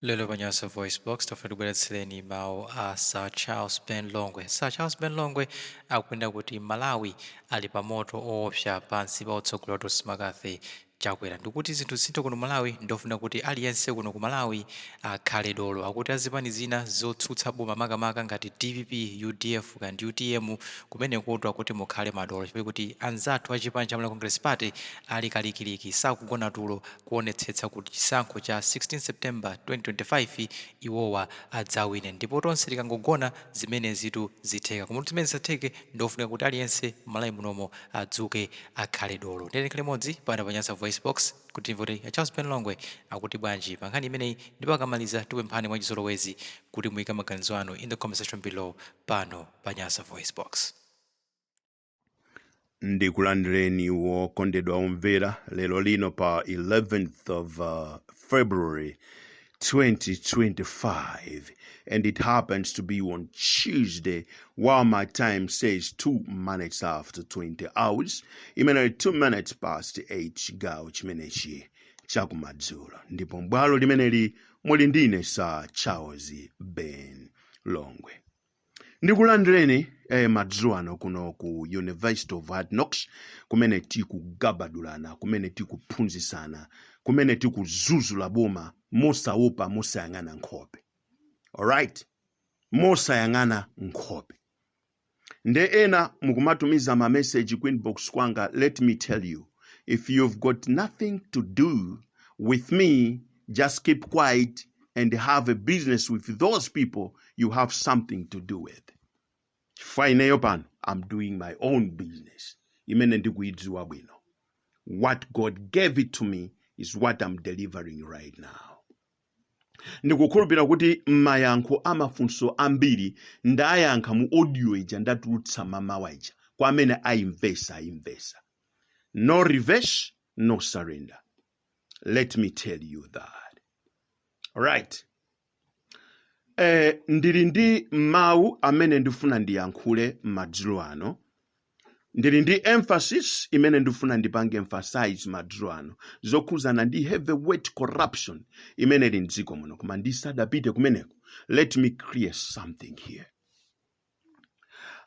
Lero pa Nyasa VoiceBox tafuna tibweretsereni mawu a Sir Charles Ben Longwe. Sir Charles Ben Longwe akunena kuti Malawi ali pa moto oopsa pansi pa utsogoleri wa Dr McCarthy Chakwera, ndikuti zinthu zisinthe kuno Malawi ndofuna kuti aliyense kuno ku Malawi akhale dolo. Akuti azipani zina zotsutsa boma, makamaka ngati DPP, UDF kandi UTM, kumenekotu akuti mukhale madolo, chifukwa kuti anzathu achipani cha Malawi Congress Party ali kalikiliki, sakugona tulo kuonetsetsa kuti chisankho cha 16 September 2025 iwowa adzawine. Ndipo tonse tikangogona, zimenezitu zitheka. Koma kuti zimene zisatheke, ndofunika kuti aliyense Malawi munomo adzuke, akhale dolo. Ndiyeni tikhale limodzi pano pa Nyasa Voice Box kuti timve kuti Charles Ben Longwe akuti bwanji pa nkhani imeneyi. Ndipo akamaliza, tikupemphani mwachizolowezi kuti muyike maganizo anu in the comment section below pano pa Nyasa Voice Box. Ndikulandireni wokondedwa omvera lero lino pa 11th of February 2025, and it happens to be on Tuesday, while my time says 2 minutes after 20 hours, imene 2 minutes past 8, chigawo chimenechi chakumadzulo. Ndipo m'bwalo limeneli muli ndine, Sir Charles Ben Longwe. Ndikulandireni madzulo ano kuno ku University of Hard Knocks, kumene tikugabadulana, kumene tikuphunzitsana, kumene tikuzuzula boma mosaopa, mosayang'ana nkhope. Alright, mosayang'ana nkhope. Nde ena mukumatumiza ma message ku inbox kwanga. Let me tell you, if you've got nothing to do with me, just keep quiet and have a business with those people you have something to do with, chifukwa ineyo pano I'm doing my own business imene ndikuidziwa bwino. What God gave it to me is what I'm delivering right now. Ndikukhulupirira kuti mayankho amafunso ambiri ndayankha mu audio ija ndatulutsa mamawa ija. Kwa amene ayimvesa, ayimvesa. No reverse, no surrender, let me tell you that. Right, ndili ndi mawu amene ndifuna ndiyankhule madzulo ano. Ndili ndi emphasis imene ndifuna ndipange emphasize madzulo ano, zokhuzana ndi heavyweight corruption imene ili mdziko muno. Koma ndisadapite kumeneko, let me clear something here.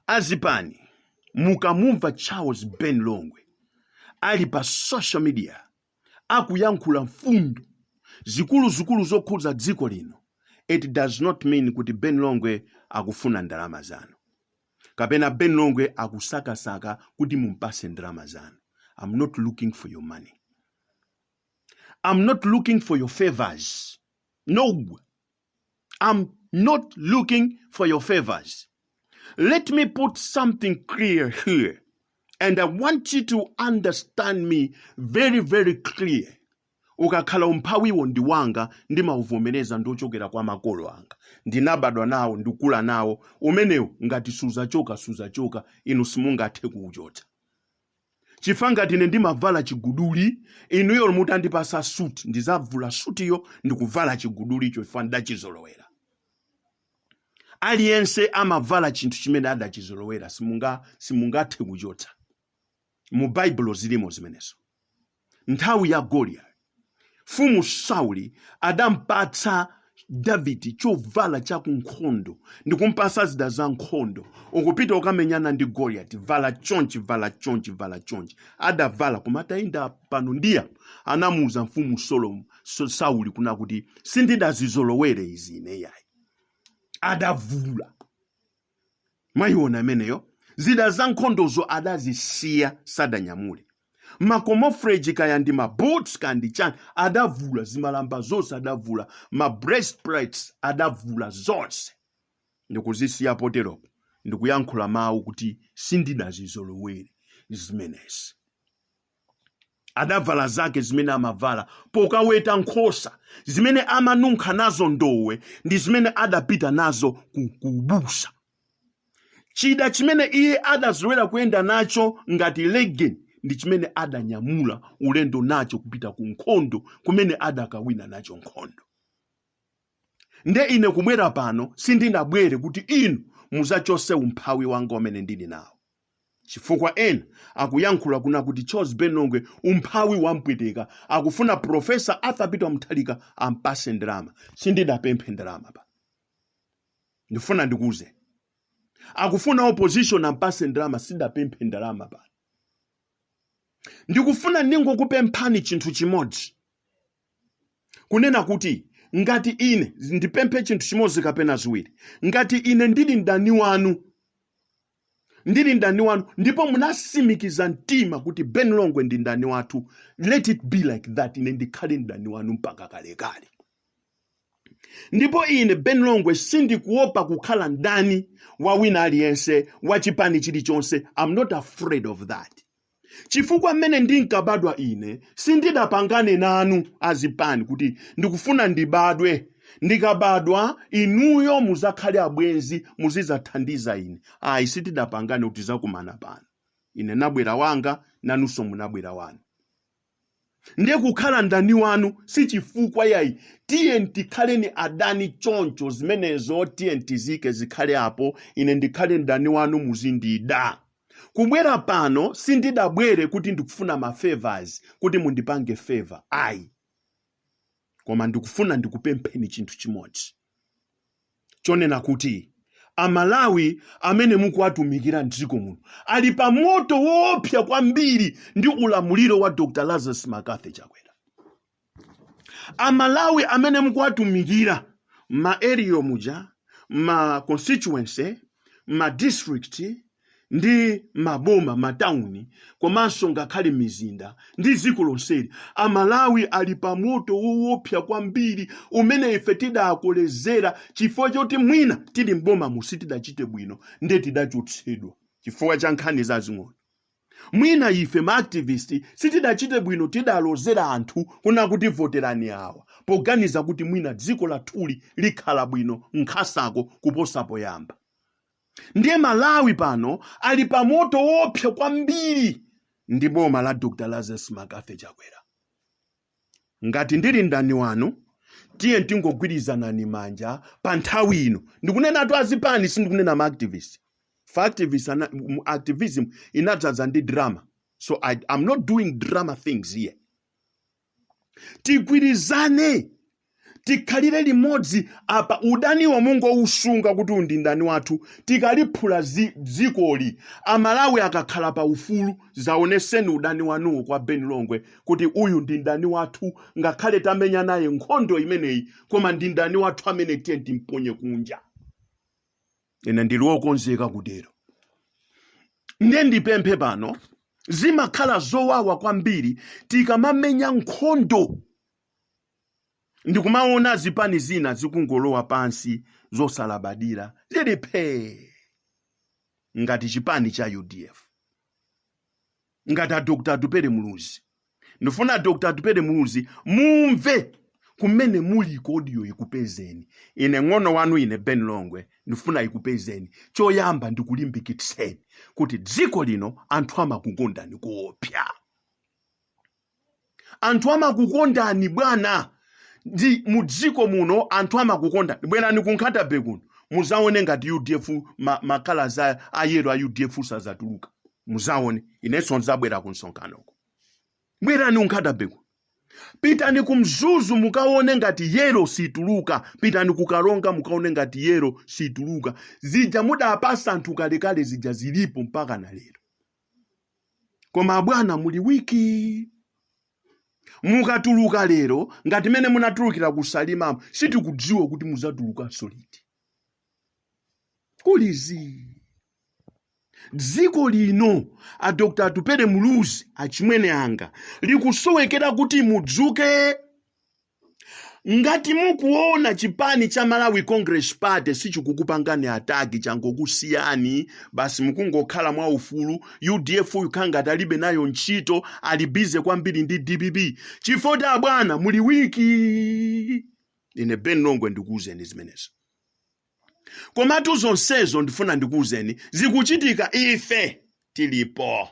Azipani, mukamumva Charles Ben Longwe ali pa social media akuyankhula mfundo zikuluzikulu zokhudza dziko lino, it does not mean kuti Ben Longwe akufuna ndalama zanu kapena Ben Longwe akusakasaka kuti mumpase ndalama zanu. I'm not looking for your money. I'm not looking for your favors. No, I'm not looking for your favors. Let me put something clear here, and I want you to understand me very, very clear. Ukakhala umphawiwo ndi wanga, ndimauvomereza, ndochokera kwa makolo anga, ndinabadwa nawo, ndikula nawo umenewu. Ngati suzachoka, suzachoka, inu simungathe kuuchotsa. Chifukwa ngati ine ndimavala chiguduli, inuyo mutandipasa suti, ndizavula sutiyo ndikuvala chigudulicho, chifukwa ndachizolowera. Aliyense amavala chinthu chimene adachizolowera, simungathe kuchotsa. Mu Baibulo zilimo zimenezo. Nthawi ya Goliath, Mfumu Sauli adampatsa Davidi chovala cha kunkhondo ndikumpasa zida za nkhondo. "Ukupita ukamenyana ndi Goliath, vala chonchi, vala chonchi, vala chonchi." Adavala, koma atayenda pano ndiya, anamuuza Mfumu Sauli kuna kuti, "Sindidazizolowere izi ine yayi." Adavula. Mwayiona imeneyo? Zida za nkhondozo adazisiya, sadanyamule. Ma camouflage, kaya ndi ma boots, kaya ndi chani, adavula. Zimalamba zonse adavula, ma breastplates adavula zonse ndikuzisiya poteropo, ndikuyankhula mawu kuti, "Sindidazizolowere zimenezi." Adavala zake zimene amavala pokaweta nkhosa, zimene amanunkha nazo ndowe, ndi zimene adapita nazo ku busa. Chida chimene iye adazolowera kuyenda nacho ngati legging ndi chimene adanyamula ulendo nacho kupita ku nkhondo, kumene adakawina nacho nkhondo. Nde ine kubwera pano, sindinabwere kuti inu muzachose umphawi wanga umene ndili nawo. Chifukwa ena akuyankhula kuna kuti Charles Ben Longwe umphawi wampweteka, akufuna Professor Arthur Peter Mutharika ampase ndalama. Sindidapemphe ndalama pa, ndifuna ndikuze. Akufuna opposition ampase ndalama, sidapemphe ndalama pa. Ndikufuna ndingokupemphani chinthu chimodzi, kunena kuti ngati ine ndipemphe chinthu chimodzi kapena ziwiri, ngati ine ndili mdani wanu, ndili mdani wanu, ndipo munasimikiza mtima kuti Ben Longwe ndi mdani wathu, let it be like that. Ine ndikhale mdani wanu mpaka kalekale. Ndipo ine Ben Longwe sindikuopa kukhala mdani wa wina aliyense, wa chipani chilichonse. I'm not afraid of that, chifukwa mmene ndinkabadwa ine sindidapangane nanu azipani kuti ndikufuna ndibadwe, ndikabadwa inuyo muzakhale abwenzi, muzidzathandiza ine. Ayi, sitidapangane kuti zakumana pano. Ine nabwera wanga, nanunso munabwera wanu. Ndiye kukhala mdani wanu si chifukwa yayi. Tiye tikhaleni adani choncho, zimenezo tiye tizike zikhale apo. Ine ndikhale mdani wanu, muzindida. Kubwera pano sindidabwere kuti ndikufuna ma favors, kuti mundipange favor, ayi. Koma ndikufuna ndikupempheni chinthu chimodzi, chonena kuti Amalawi amene mukuwatumikira mdziko muno ali pa moto woopsa kwambiri ndi ulamuliro wa Dr Lazarus McCarthy Chakwera. Amalawi amene mukuwatumikira ma area muja, ma constituency, ma district ndi maboma, matawuni, komanso ngakhale mizinda ndi dziko lonseli, Amalawi ali pa moto woopsa kwambiri umene ife tidakolezera chifukwa choti mwina tili mboma sitidachite bwino, ndiye tidachotsedwa chifukwa cha nkhani zazing'ono. Mwina ife ma activist sitidachite bwino, tidalozera anthu kuna kuti voterani awa, poganiza kuti mwina dziko lathuli likhala bwino nkhasako kuposa poyamba. Ndiye Malawi pano ali pa moto woopsa kwambiri ndi boma la Dr Lazarus McCarthy Chakwera. Ngati ndili mdani wanu, tiye tingogwirizanani manja pa nthawi ino. Ndikunenatu azipani, sindikunena ma activist. For activist, activism inadzaza ndi drama, so I'm not doing drama things here. Tigwirizane, tikhalire limodzi apa. Udaniwo mungousunga kuti uyu ndi mdani wathu. Tikaliphula dzikoli, Amalawi akakhala pa ufulu, zaoneseni udani wanuwo kwa Ben Longwe kuti uyu ndi mdani wathu, ngakhale tamenya naye nkhondo imeneyi, koma ndi mdani wathu amene tiye timponye kunja. Ine ndili wokonzeka kutero. Ndiye ndipemphe pano, zimakhala zowawa kwambiri tikamamenya nkhondo ndikumaona zipani zina zikungolowa pansi zosalabadira, zili phee, ngati chipani cha UDF, ngati a Dr Atupele Muluzi. Ndifuna Dr Atupele Muluzi mumve kumene muli, audio ikupezeni. Ine ng'ono wanu, ine Ben Longwe, ndifuna ikupezeni. Choyamba ndikulimbikitseni kuti dziko lino anthu amakukondani kuopsa, anthu amakukondani bwana. Ndi mu dziko muno anthu amakukondani. Bwerani ku Nkhata Bay kuno, muzaone ngati UDF ma colours a yellow a UDF sazatuluka. Muzaone, inenso nzabwera ku msonkhanoko. Bwerani ku Nkhata Bay kuno, pitani ku Mzuzu, mukaone ngati yellow situluka. Pitani ku Karonga, mukaone ngati yellow situluka. Zija mudapasa anthu kalekale zija zilipo mpaka na lero. Koma bwana, muli weak. Mukatuluka lero ngati mene munatulukira kusalimamo, sitikudziwa kuti muzatulukanso liti. Kulizi dziko lino, a Dr Atupele Muluzi, achimwene anga, likusowekera kuti mudzuke. Ngati mukuona chipani cha Malawi Congress Party sichikukupangani attack, changokusiyani basi, mukungokhala mwa ufulu, UDF yukhala ngati alibe nayo ntchito, ali busy kwambiri ndi DPP, chifukwa abwana muli weak. Ine Ben Longwe ndikuwuzeni zimenezo. Komatu zonsezo ndifuna ndikuwuzeni, zikuchitika ife tilipo.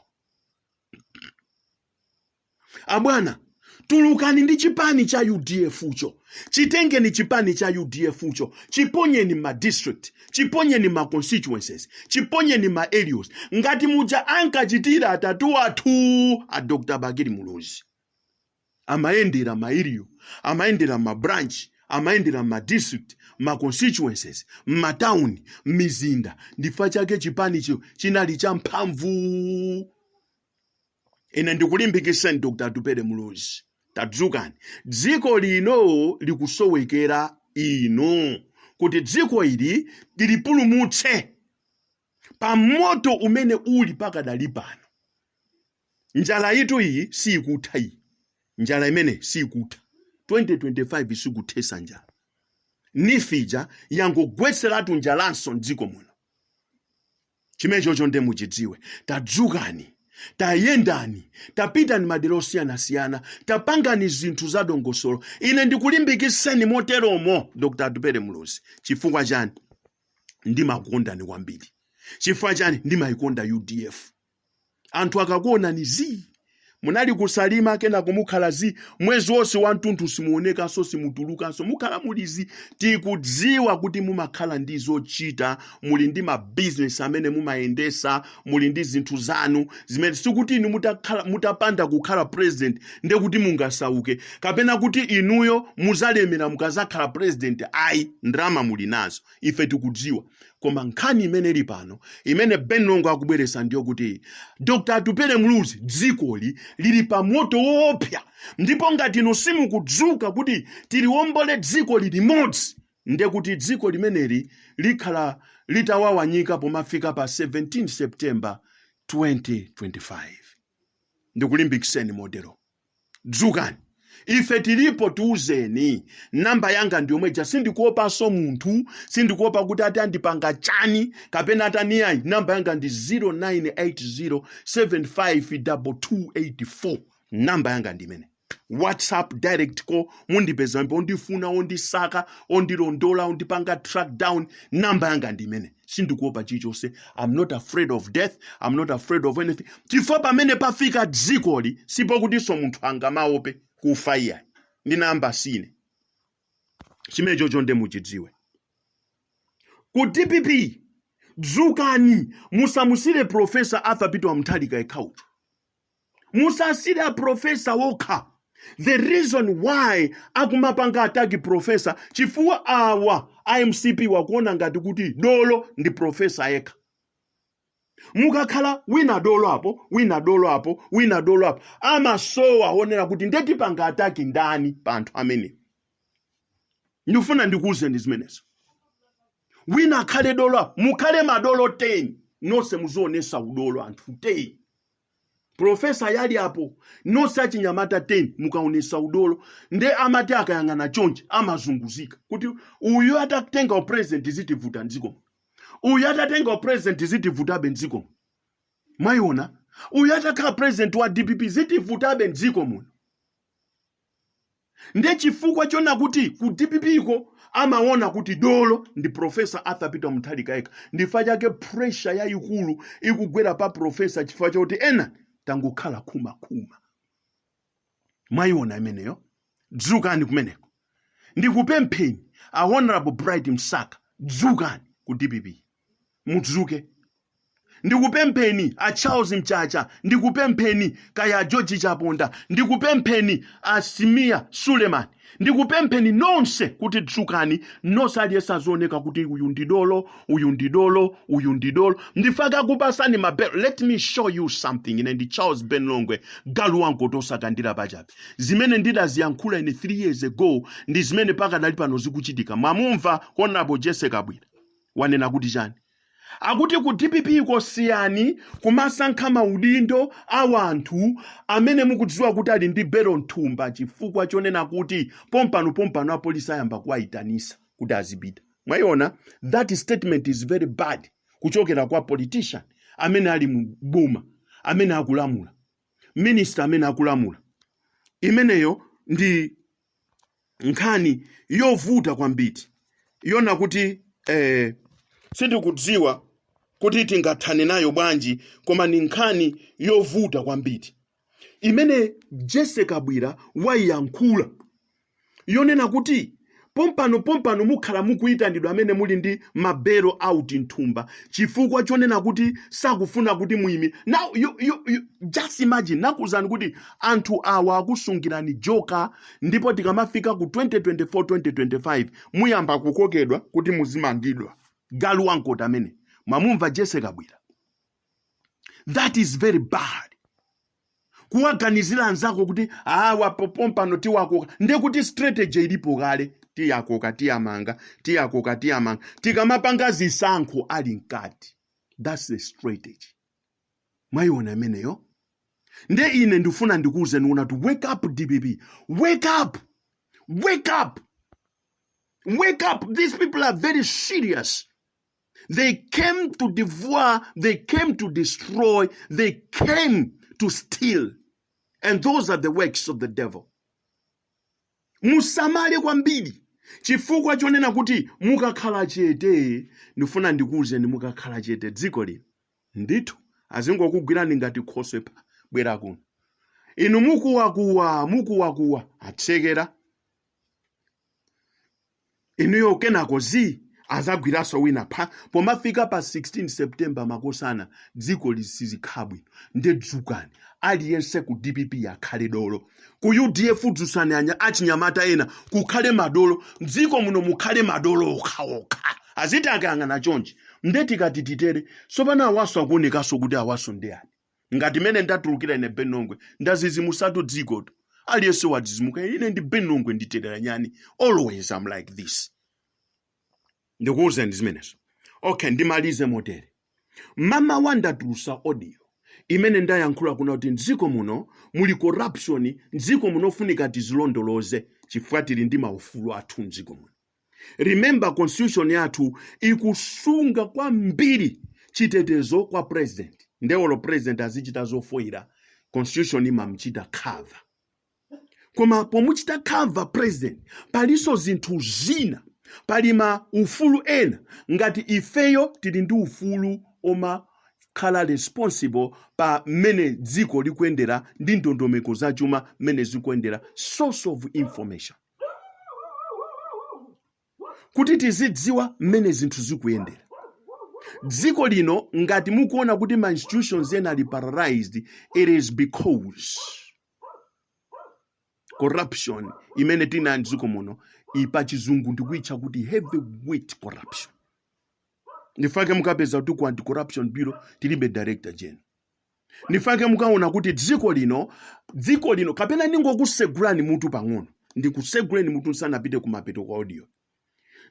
Abwana, Tulukani ndi chipani cha UDF cho, chitengeni chipani cha UDF cho, chiponyeni ma district, chiponyeni ma constituencies, chiponyeni ma areas, ngati muja ankachitira atatu athu a Dr Bakili Muluzi. Amayendera ma area, amayendera ma branch, amayendera ma district, ma constituencies, m'matawuni, m'mizinda. Ndifa chake chipanicho chinali cha mphamvu. Ine ndikulimbikitseni, Dr Atupele Muluzi, tadzukani. Dziko lino likusowekera inu kuti dziko ili tilipulumutse pa moto umene uli pakadali pano. Njala itu iyi sikutha iyi, njala imene sikutha. 2025 sikuthesa njala. NEEF ija yangogwetseratu njalanso mdziko muno. Chimene chocho nde muchidziwe. Tadzukani, tayendani, tapitani madera osiyanasiyana, tapangani zinthu zadongosolo. Ine ndikulimbikitseni moteromo, Dr Atupele Muluzi. Chifukwa chani? Ndimakukondani kwambiri. Chifukwa chani? Ndimayikonda UDF. Anthu akakuonani zi, munali kusalima, kenako mukhala zi mwezi wonse wamtunthu, simuonekanso, simutulukanso, mukhala muli zi. Tikudziwa kuti mumakhala ndi zochita, muli ndi mabizinesi amene mumayendesa, muli ndi zinthu zanu zimene sikuti inu mutapanda kukhala president ndekuti mungasauke kapena kuti inuyo muzalemera mukazakhala president. Ayi, ndalama muli nazo, ife tikudziwa. Koma nkhani imene ili pano, imene Ben Longwe akubweretsa, ndiyo kuti Dr Atupele Muluzi, dzikoli lili pa moto woopsa, ndipo ngati inu simukudzuka kuti tiliwombole dziko limodzi, nde kuti dziko limeneli likhala litawawanyika pomafika pa 17 September 2025. Ndikulimbikitseni motero, dzukani, ife tilipo, tiuzeni. Namba yanga ndi yomwe ija. Sindikuopanso munthu, sindikuopa kuti ati andipanga chani kapena ataniyayi. Namba yanga ndi 0980752284. Namba yanga ndi imene, WhatsApp, direct call, mundipeza mpo ondifuna, ondisaka, ondilondola, ondipanga track down. Namba yanga ndi imene. Sindikuopa chilichonse. I'm not afraid of death, I'm not afraid of anything, chifukwa pamene pafika dzikoli sipokutinso munthu angamaope kufa iyayi. Ndinayamba sine chimene chocho nde muchidziwe. Ku DPP, dzukani, musamusire Professor Arthur Peter Mutharika yekhaucho, musasire a professor wokha. The reason why akumapanga attack professor, chifukwa awa iMCP wakuona ngati kuti dolo ndi professor yekha. Mukakhala wina dolo apo, wina dolo apo, wina dolo apo, amasowa onera kuti ndetipanga attack ndani pa anthu amene. Ndifuna ndikuwuzeni zimenezo. Wina akhale dolo apo, mukhale madolo 10, nonse muzionesa udolo. Anthu 10, professor yali apo, nonse achinyamata 10 mukaonesa udolo, nde amati akayang'ana chonchi amazunguzika kuti uyu atatenga upresident zitivuta mdziko, uyu atatenga upresident zitivutabe mdziko. Mwayiona, uyu atakhala president wa DPP zitivutabe mdziko muno. Nde chifukwa chona kuti ku DPP ko amaona kuti dolo ndi Professor Arthur Peter Mutharika yekha, ndifa chake pressure yayikulu ikugwera pa professor, chifukwa choti ena tangokhala khumakhuma. Mwayiona imeneyo? Dzukani kumeneko. Ndikupempheni, a Honorable Bright Msaka, dzukani ku DPP, mudzuke. Ndikupempheni, a Charles Mchacha, ndikupempheni kaya a George Chaponda, ndikupempheni a Sameer Suleman, ndikupempheni nonse kuti dzukani nonse. Aliyense azioneka kuti uyu ndi dolo, uyu ndi dolo, uyu ndi dolo. Ndifaka kupasani mabelo. Let me show you something. Ine ndi Charles Ben Longwe, galu wangu tosakandira pachabe. Zimene ndidaziyankhula ine 3 years ago ndi zimene pakadali pano zikuchitika. Mwamumva Honorable Jesse Kabwira wanena kuti chani? Akuti ku DPP kosiyani kumasankha maudindo a wanthu amene mukudziwa kuti ali ndi belo mthumba, chifukwa chonena kuti pompano pompano apolisi ayamba kuwayitanisa kuti azipita. Mwayiona, that statement is very bad kuchokera kwa politician amene ali mu boma, amene akulamula, minister amene akulamula. Imeneyo ndi nkhani yovuta kwambiri, yona kuti sindikudziwa kuti tingathane nayo bwanji, koma ni nkhani yovuta kwambiri. Imene Jesse Kabwira wayiyankhula yonena kuti pompano pompano mukhala mukuyitanidwa amene muli ndi ma bail out mthumba, chifukwa chonena kuti sakufuna kuti muyimi. Now you just imagine, nakuuzani kuti anthu awa akusungirani joka, ndipo tikamafika ku 2024 2025 muyamba kukokedwa kuti muzimangidwa. Galu wankota amene mwamumva Jesse Kabwira, that is very bad. Kuwaganizira anzako kuti awa pompano tiwakoka, ndiye kuti strategy ilipo kale: tiyakoka, tiyamanga, tiyakoka, tiyamanga, tikamapanga zisankho ali mkati. That's the strategy. Mwayiona imeneyo? Nde ine ndifuna ndikuwuzeni una to wake up, DPP, wake up, wake up, wake up. These people are very serious. They came to devour, they came to destroy, they came to steal, and those are the works of the devil. Musamale kwambiri, chifukwa chonena kuti mukakhala chete, ndifuna ndikuwuzeni, mukakhala chete, dziko lino ndithu azingokugwirani ngati khoswe pa bwera kuno. Inu mukuwakuwa, mukuwakuwa, atsekera inuyo, kenako zi azagwiranso wina pha. Pomafika pa 16 September, makosana, dziko lisizikhala bwino. Ndedzukani, aliyense ku DPP akhale dolo, ku UDF dzusani achinyamata ena kukhale madolo, mdziko muno mukhale madolo okhaokha, aziti akayang'ana chonchi. Nde tikati titere, sopano awaso akuonekanso kuti awaso ndi ani. Ngati mene ndatulukira ine Ben Longwe, ndazizimusatu dzikoto, aliyense wadzizimuka. Ine ndi Ben Longwe, nditerera nyani, always I'm like this. Ndikuwuzeni zimenezo. Okay, ndimalize motere. Mama wandatulusa audio imene ndayankhula kuna kuti mdziko muno muli corruption, mdziko muno funika tizilondoloze chifukwa tili ndi maufulu athu mdziko muno. Remember, constitution yathu ikusunga kwambiri chitetezo kwa president. Ndewolo president azichita zofoyira, constitution imamchita cover. Koma pomuchita cover president, palinso zinthu zina, pali ma ufulu ena. Ngati ifeyo tili ndi ufulu omakhala responsible pa mmene dziko likuyendera ndi ndondomeko zachuma mmene zikuyendera, source of information, kuti tizidziwa mmene zinthu zikuyendera dziko lino. Ngati mukuona kuti ma institutions ena ali paralyzed, it is because corruption imene tinayo mdziko muno, ipa chizungu ndikuitcha kuti heavyweight corruption. Ndifake mukapeza kuti ku Anti-Corruption Bureau tilibe director general. Ndifake mukaona kuti dziko lino, kapena ningokusegulani mutu pang'ono, ndikuseguleni mutu nsanapite kumapeto kwa audio.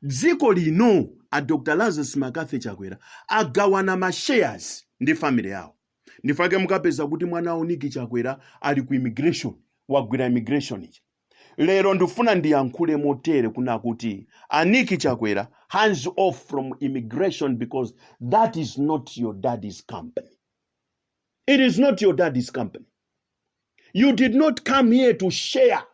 Dziko lino, a Dr Lazarus McCarthy Chakwera agawana ma shares ndi family yawo. Ndifake mukapeza kuti mwana wawo Nick Chakwera ali ku immigration, wagwira immigration ija. Lero ndifuna ndiyankhule motere kuna kuti a Nick Chakwera, hands off from immigration, because that is not your daddy's company. It is not your daddy's company. You did not come here to share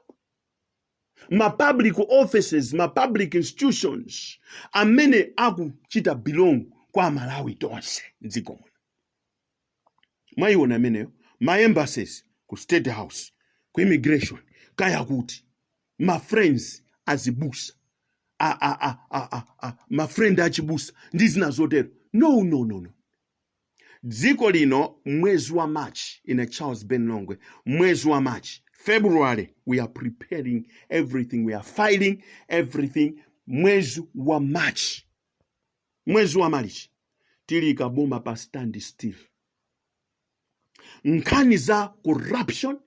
ma public offices, ma public institutions amene akuchita belong kwa Malawi tonse mdziko muno. Mwayiona ameneyo? Ma embassies, ku State House, ku immigration, kaya kuti ma friends azibusa, a, a, a, a, a, a, ma friend achibusa ndi zina zotero. No, no, no, no. Dziko lino, mwezi wa March, ine Charles Ben Longwe, mwezi wa March, February, we are preparing everything, we are filing everything. Mwezi wa March, mwezi wa March tili kaboma pa stand still. Nkhani za corruption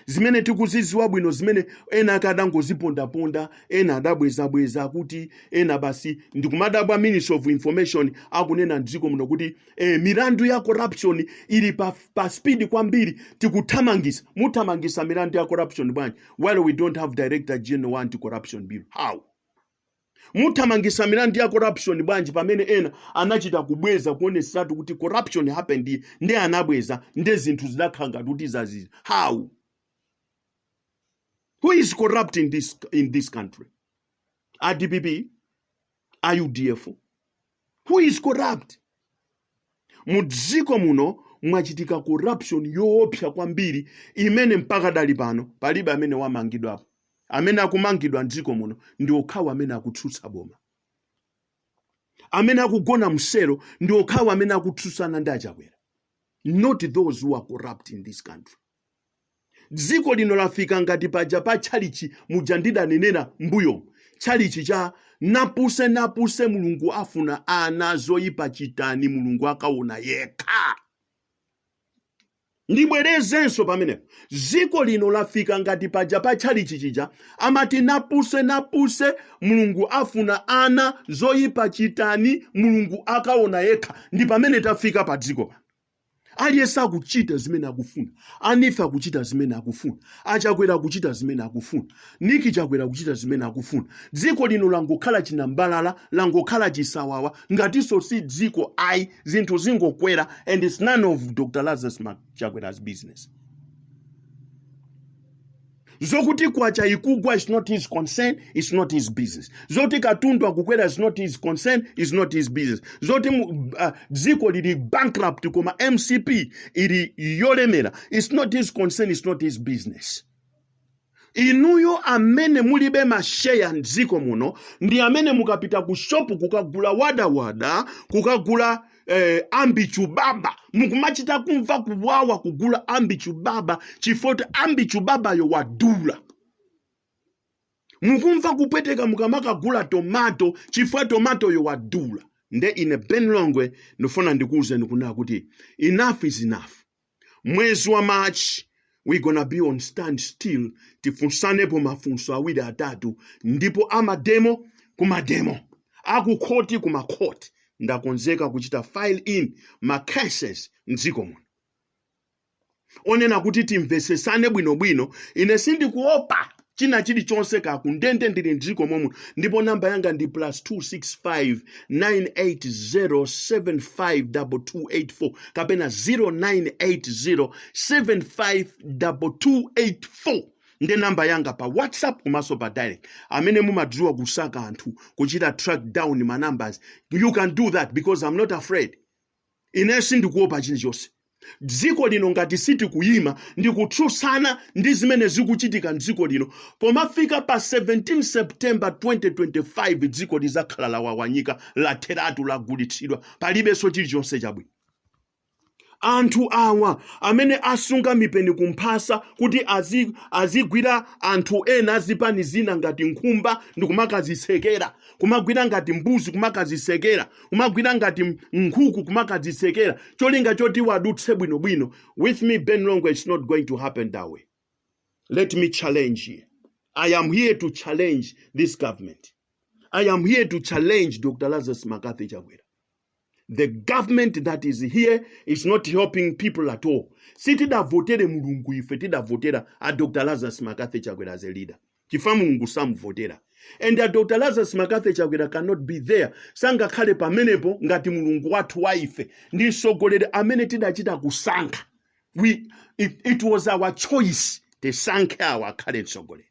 zimene tikuziziwa bwino, zimene ena akadangozipondaponda, ena adabwezabweza kuti ena basi. Ndikumadabwa Ministry of Information akunena mdziko muno kuti milandu ya corruption ili pa speed kwambiri, tikuthamangisa. Muthamangisa milandu ya corruption bwanji while we don't have director general wa Anti-Corruption Bureau? How? Muthamangisa milandu ya corruption bwanji pamene ena anachita kubweza, kuonesatu kuti corruption happened, ndi anabweza, ndi zinthu zidakhala ngati kuti zazizi? How? Who is corrupt in this country? A DPP, a UDF, who is corrupt mu dziko muno? mwachitika corruption yoopsa kwambiri imene mpaka dali pano palibe amene wamangidwapo. Amene akumangidwa mdziko muno ndi okhawo amene akutsutsa boma. Amene akugona mselo ndi okhawo amene akutsutsana ndi aChakwera, not those who are corrupt in this country. Dziko lino lafika ngati paja pa tchalichi muja ndidanenera mbuyo, tchalichi cha "napuse napuse, Mulungu afuna ana, zoyipa chitani, Mulungu akaona yekha." Ndibwerezenso pamenepo, dziko lino lafika ngati paja pa tchalichi chija amati "napuse napuse, Mulungu afuna ana, zoyipa chitani, Mulungu akaona yekha." Ndi pamene tafika pa dziko pano. Aliyense akuchita zimene akufuna. A NEEF akuchita zimene akufuna, aChakwera akuchita zimene akufuna, Niki Chakwera akuchita zimene akufuna. Dziko lino langokhala chinambalala, langokhala chisawawa, ngatinso si dziko ayi. Zinthu zingokwera and it's none of Dr Lazarus Chakwera's business. Zokuti kwacha ikugwa is not his concern, it's not his business. Zoti katundu akukwera is not his concern, is not his business. Zoti dziko lili bankrupt koma MCP ili yolemera, it's not his concern, it's not his business. Inuyo amene mulibe masheya mdziko muno ndi amene mukapita ku shopu kukagula wadawada, kukagula ambichubaba, mukumachita kumva kuwawa kugula ambichubaba chifukwa ambichubabayo wadula. Mukumva kupweteka mukamakagula tomato chifukwa tomatoyo wadula. Nde ine Ben Longwe ndifuna ndikuwuzeni kunena kuti enough is enough. Mwezi wa March we gonna be on stand still. Tifunsanepo mafunso awiri atatu, ndipo amademo kumademo, akukhoti kumakhoti. Ndakonzeka kuchita file in ma cases mdziko muno onena kuti timvesesane bwinobwino. Ine sindikuopa china chilichonse, kakundende ndili mdziko momwe. Ndipo namba yanga ndi +265 980 752284 kapena 0980 752284, ndi namba yanga pa WhatsApp komanso pa direct. Amene mumadziwa kusaka anthu, kuchita track down ma numbers, you can do that because I'm not afraid. Ine sindikuopa chilichonse. Dziko lino ngati sitikuyima ndikutsutsana ndi zimene zikuchitika mdziko lino, pomafika pa 17 September 2025 dziko lizakhala lawawanyika, latheratu, lagulitsidwa, palibenso chilichonse chabwino. Anthu awa amene asunga mipeni kumphasa kuti azigwira anthu ena azipani zina ngati nkhumba ndikumakazitsekera, kumagwira ngati mbuzi kumakazitsekera, kumagwira ngati nkhuku kumakazitsekera, cholinga choti wadutse bwinobwino. With me, Ben Longwe, it's not going to happen that way. Let me challenge here. I am here to challenge this government. I am here to challenge Dr Lazarus McCarthy Chakwera. The government that is here is not helping people at all. Sitidavotere Mulungu ife, tidavotera a Dr Lazarus McCarthy Chakwera as a leader, chifukwa Mulungu samuvotera. And a Dr Lazarus McCarthy Chakwera cannot be there, sangakhale pamenepo ngati Mulungu wathu wa ife. Ndi mtsogoleri amene tidachita kusankha. It was our choice tisankhe awa akhale mtsogoleri.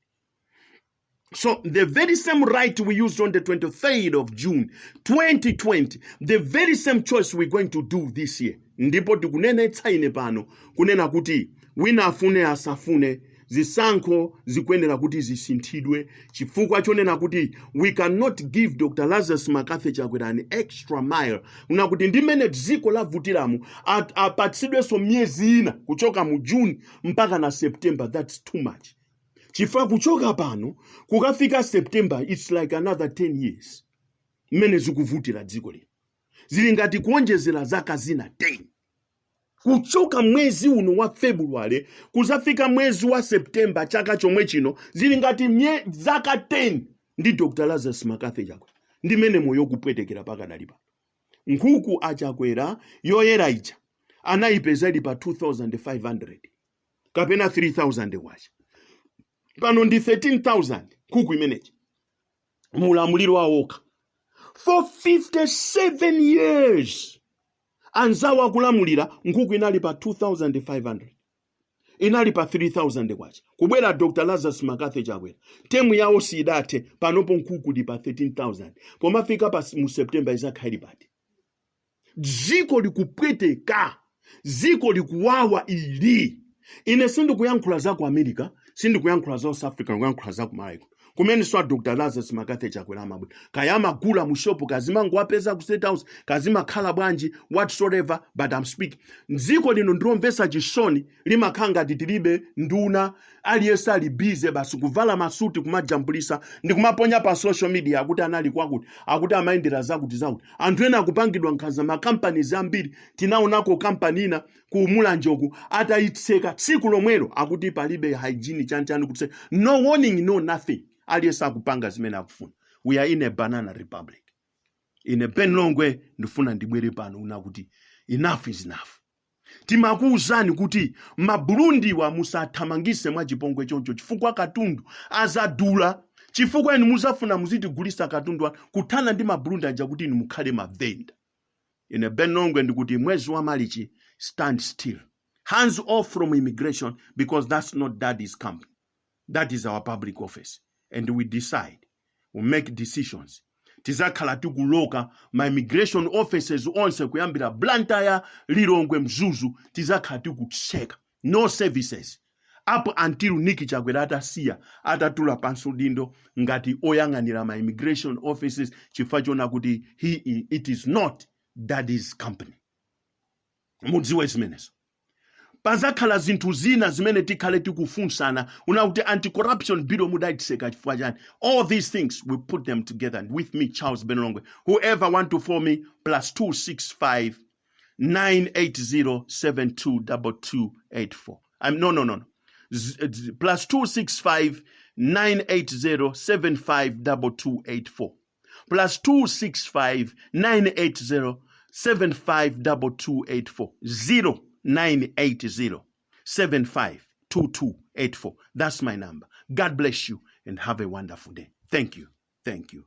So the very same right we used on the 23rd of June 2020, the very same choice we're going to do this year. Ndipo tikunenetsa ine pano kunena kuti wina afune asafune, zisankho zikuyenera kuti zisinthidwe, chifukwa chonena kuti we cannot give Dr Lazarus McCarthy Chakwera an extra mile kuna kuti ndimene dziko lavutiramu apatsidwenso miyezi ina kuchoka mu June mpaka na September. That's too much, chifukwa kuchoka pano kukafika September, it's like another 10 years. Mmene zikuvutira dziko lino, zili ngati kuonjezera zaka zina 10. Kuchoka mwezi uno wa February kuzafika mwezi wa September chaka chomwe chino, zili ngati zaka 10 ndi Dr Lazarus McCarthy Chakwera. Ndi mmene moyo kupwetekera pakadali pano. Nkhuku aChakwera yoyera ija anayipeza ili pa 2500 kapena 3000 kwacha, pano ndi 13,000 nkhuku imeneyi mulamuliro wawoka. For 57 years anzawo akulamulira, nkhuku inali pa 2500, inali pa 3000 kwacha. Kubwera Dr Lazarus McCarthy Chakwera, term yawo sidathe, panopo nkhuku ndi pa 13,000. Pomafika pa mu September izakhala pati? Dziko likupweteka. Ziko likuwawa ili. Ine sindikuyankhula za ku America, sindikuyankhula za South Africa, ndikuyankhula za ku Malawi kumene swa Dr Lazarus McCarthy Chakwera amabwera, kaya amagula mu shopu, kazimangowapeza ku State House, kazimakhala bwanji, whatsoever, but I'm speaking. Dziko lino ndilomvetsa chisoni, limakhala ngati tilibe nduna. Aliyense ali busy basi kuvala masuti, kumajambulisa ndi kumaponya pa social media, akuti anali kwakuti, akuti amayendera zakuti zakuti. Anthu ena akupangidwa nkhanza. Makampanies ambiri, tinaonako kampani ina ku Mulanjoku atayitseka tsiku lomwelo, akuti palibe hygiene, chanchani, kutseka, no warning, no nothing. Aliyense akupanga zimene akufuna. We are in a banana republic. Ine Ben Longwe ndifuna ndibwere pano una kuti enough is enough. Timakuwuzani kuti Maburundiwa musathamangise mwachipongwe choncho, chifukwa katundu azadula, chifukwa inu muzafuna muzitigulisa katundu wanu kuthana ndi Maburundi aja kuti inu mukhale mavenda. Ine Ben Longwe ndikuti mwezi wa Malichi, stand still, hands off from immigration, because that's not daddy's company. That is our public office and we decide, we make decisions. Tizakhala tikuloka ma immigration offices onse kuyambira Blantyre, Lilongwe, Mzuzu. Tizakhala tikutseka, no services, up until Nick Chakwera atasiya, atatula pansi udindo ngati oyang'anira ma immigration offices, chifukwa chona kuti it is not daddy's company. Mudziwe zimenezo. Pazakhala zinthu zina zimene tikhale tikufunsana una kuti Anti-Corruption Bureau mudayitseka chifukwa chani? All these things, we put them together. And with me, Charles Ben Longwe. Whoever want to follow me, +265 980 722284. I'm No. +265 980 752284, +265 980 752284, 0980 752284. That's my number. God bless you and have a wonderful day. Thank you, thank you.